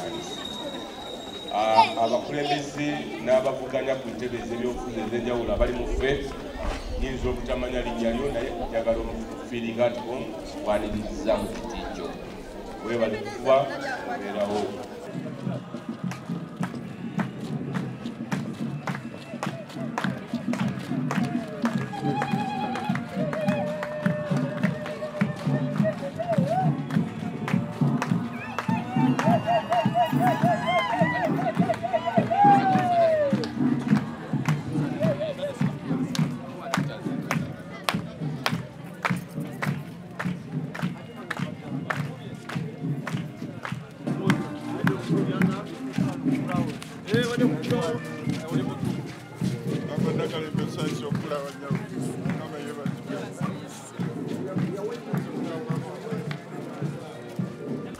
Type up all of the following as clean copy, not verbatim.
Atandise abakulembeze n'abavuganya ku ntebe ez'ebyobufuzi ez'enjawulo abali mu ffe, nyinza obutamanya linnya lyo, naye njagala omufiiringa nti kwaniriza mu kiti kyo. Weebale kuba obeerawo.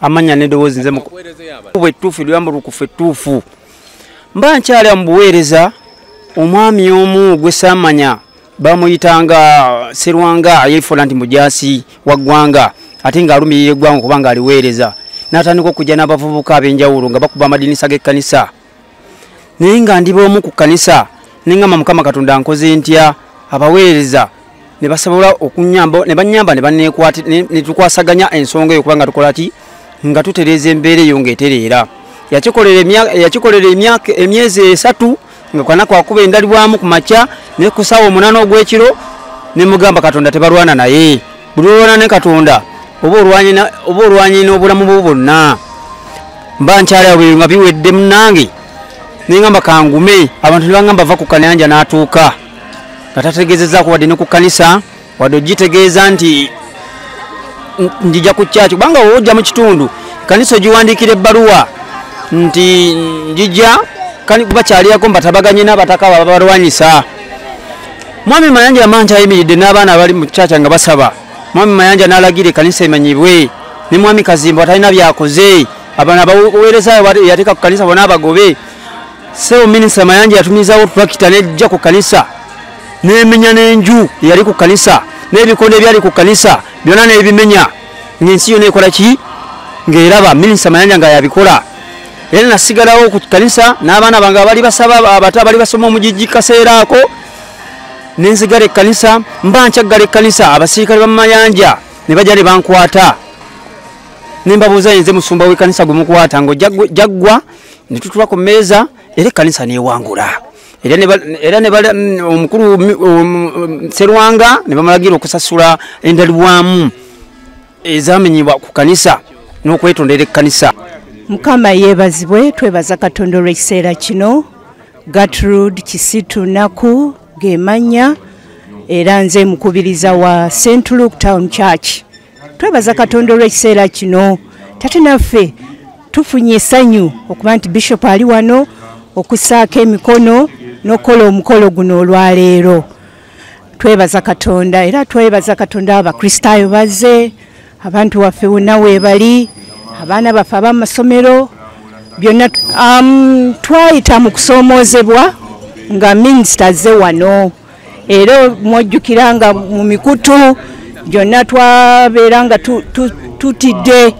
Amanya n'eddoboozi nze bwe luyambo lukufu ettuufu. Mba nkyali mu buweereza, omwami omu gwe saamanya bamuyitanga Serwanga, yeefuula nti mujaasi wa ggwanga ate ng'alumirira eggwanga kubanga aliweereza. N'atandika okujja n'abavubuka ab'enjawulo nga bakuba amadinisa g'ekkanisa, naye nga ndiba omu ku kkanisa ne ŋŋamba, Mukama Katonda nkoze ntya? Abaweereza ne basobola okunyamba ne bannyamba ne banneekwata ne tukwasaganya ensonga eyo, kubanga tukola ki nga tutereeza embeera eyo ng'etereera. Yakikolera emyaka emyezi 3 nga kanaku akuba endalibwamu ku makya ne ku ssaawa 8 ogw'ekiro, ne mugamba Katonda tebalwana naye. Buli lw'olwana ne Katonda oba olwanye n'obulamu bwo bwonna. Mba nkyali awo nga biwedde munnange, ne ŋŋamba kangume. Abantu ne baŋŋamba va ku Kanyanja n'atuuka nga tategeezezzaako wadde ne ku kkanisa, wadde ogitegeeza nti njija ku kyaki, kubanga w'ojja mu kitundu ekkanisa ogiwandiikira ebbaluwa nti njija bakyalirako mbatabaganye n'abataka abo ababalwanyisa. Mwami Mayanja yamanja ayimiridde n'abaana abali mu kyakya nga basaba. Mwami Mayanja n'alagira ekkanisa emanyibwe, ne Mwami Kazimba atalina byakoze, abaana abaweereza yateeka ku kkanisa bonna abagobe. Ssebo Minisita Mayanja yatumizaawo tulakita n'ejja ku kkanisa n'emenya n'enju eyali ku kkanisa n'ebikondo ebyali ku kkanisa byonna n'ebimenya, ng'ensi yonna ekola ki ng'eraba Minisita Mayanja nga yabikola. Era nasigalawo ku kkanisa n'abaana bange abali basaba, abato abali basoma omugigi kaseera ako, ne nzigala ekkanisa. Mba nkyaggala ekkanisa, abasirikale ba Mayanja ne bajja ne bankwata, ne mbabuuza nze musumba w'ekkanisa gwe mukwata ng'ojjaggwa, ne tutula ku mmeeza era ekkanisa n'ewangula. Era omukulu Serwanga ne bamulagira okusasula endalibwamu ezamenyebwa ku kkanisa n'okwetondera ekkanisa. Mukama yeebazibwe, twebaza Katonda olw'ekiseera kino. Gertrude Kisitu Naku gemanya, era nze mukubiriza wa St. Luke Town Church. Twebaza Katonda olw'ekiseera kino. Tate naffe tufunye essanyu okuba nti Bishop ali wano okusaako emikono n'okukola omukolo guno olwaleero. Twebaza Katonda, era twebaza Katonda Abakristaayo bazze, abantu baffe bonna weebali, abaana baffe ab'amasomero byonna. Twayita mu kusoomoozebwa nga minisita azze wano, era mwojjukira nga mu mikutu gyonna twabeera nga tutidde.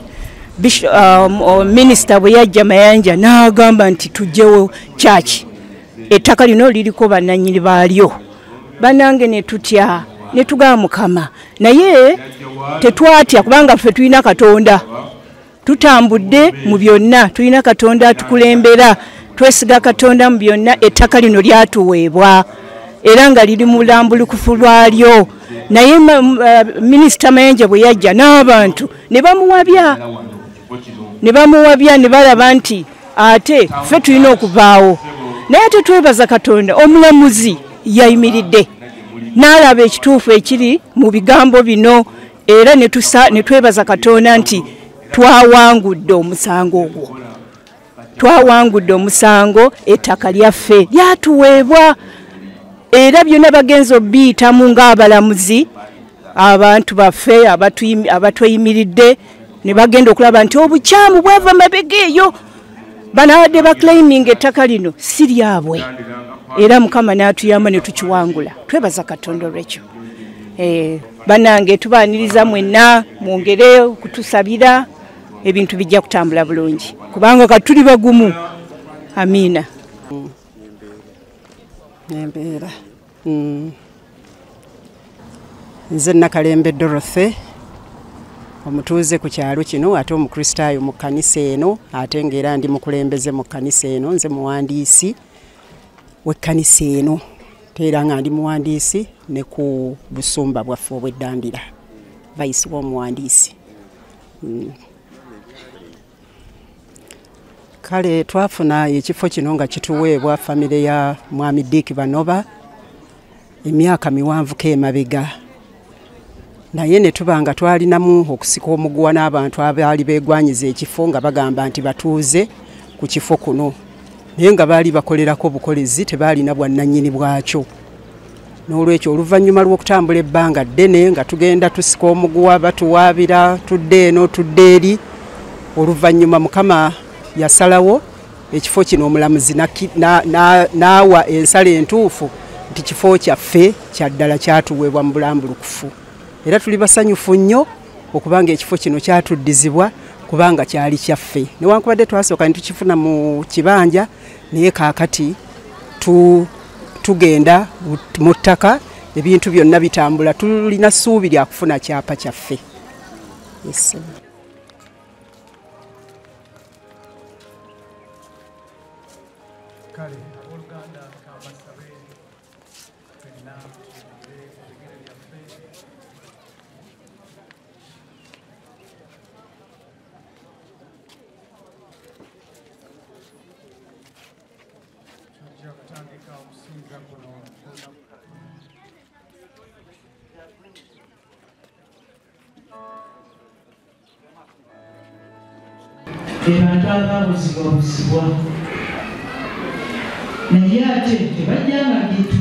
Minisita bwe yajja Mayanja n'agamba nti tuggyewo church, ettaka lino liriko bannannyini baalyo. Bannange ne tutya, ne tugamba Mukama, naye tetwatya kubanga ffe tulina Katonda. Tutambudde mu byonna, tulina Katonda atukulembera, twesiga Katonda mu byonna. Ettaka lino lyatuweebwa era nga liri mu lambulukufu lwalyo. Naye Minisita Mayanja bwe yajja n'abantu ne bamuwabya, ne balaba nti ate ffe tulina okuvaawo. Naye ate twebaza Katonda, omulamuzi yayimiridde n'alaba ekituufu ekiri mu bigambo bino, era ne twebaza Katonda nti twawangudde omusango ogwo. Twawangudde omusango, ettaka lyaffe lyatuweebwa, era byonna bagenza obiyitamu ng'abalamuzi, abantu baffe abatweyimiridde ne bagenda okulaba nti obukyamu bwava mabega eyo, bano abadde baclaiming ettaka lino si lyabwe, era Mukama n'atuyamba ne tukiwangula. Twebaza Katonda olwekyo. Bannange tubaaniriza mwenna, mwongere okutusabira. Ebintu bijja kutambula bulungi kubanga katuli bagumu. Amina. Embeera. Nze Nakalembe Dorothy, omutuuze ku kyalo kino ate omukristaayo mu kkanisa eno, ate ng'era ndi mukulembeze mu kkanisa eno. Nze muwandiisi w'ekkanisa eno, ate era nga ndi muwandiisi ne ku busumba bwaffe obw'eddambira, vice w'omuwandiisi. Kale twafuna ekifo kino nga kituweebwa famire ya Mwami Dick Banoba emyaka miwanvuko emabega, naye ne tuba nga twalinamu okusika omuguwa n'abantu abaali beegwanyiza ekifo nga bagamba nti batuuze ku kifo kuno, naye nga baali bakolerako bukolezi, tebaalina bwannannyini bwakyo. N'olwekyo oluvannyuma lw'okutambula ebbanga ddene nga tugenda tusika omuguwa, batuwaabira, tudde eno tudde eri, oluvannyuma Mukama yasalawo ekifo kino omulamuzi n'awa ensala entuufu nti kifo kyaffe kya ddala kyatuweebwa mu bulambulukufu. Era tuli basanyufu nnyo okubanga ekifo kino kyatuddizibwa kubanga kyali kyaffe. Newankubadde twasooka ne tukifuna mu kibanja, naye kaakati tugenda mu ttaka, ebintu byonna bitambula, tulina ssuubi lya kufuna kyapa kyaffe. Yes. Kale abooluganda kambasabe ffenna tuyimirire ku bigere byaffe. Tujja kutandika okusinza kuno. Abantu abaabuzibwabuzibwa naye ate tebajjanga gitu.